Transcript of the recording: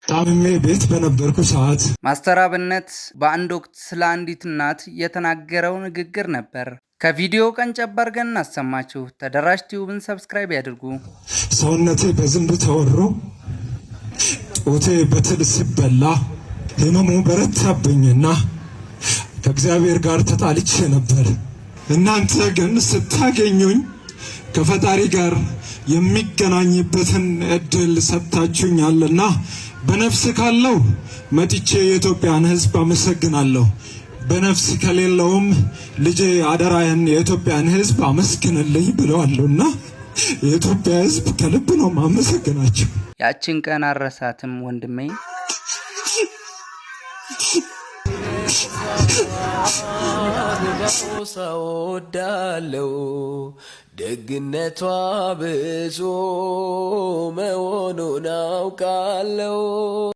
ታምሜ ቤት በነበርኩ ሰዓት ማስተር አብነት በአንድ ወቅት ስለ አንዲት እናት የተናገረው ንግግር ነበር። ከቪዲዮ ቀንጨብ አድርገን እናሰማችሁ። ተደራሽ ቲዩብን subscribe ያድርጉ። ሰውነቴ በዝንብ ተወሮ፣ ጡቴ በትል ሲበላ፣ ህመሙ በረታብኝና ከእግዚአብሔር ጋር ተጣልቼ ነበር። እናንተ ግን ስታገኙኝ ከፈጣሪ ጋር የሚገናኝበትን እድል ሰጥታችሁኛልና በነፍስ ካለው መጥቼ የኢትዮጵያን ሕዝብ አመሰግናለሁ። በነፍስ ከሌለውም ልጄ አደራህን የኢትዮጵያን ሕዝብ አመስግንልኝ ብለዋለሁና የኢትዮጵያ ሕዝብ ከልብ ነው ማመሰግናቸው። ያችን ቀን አረሳትም ወንድሜ። ሰወዳለው ደግነቷ ብዙ መሆኑን አውቃለው።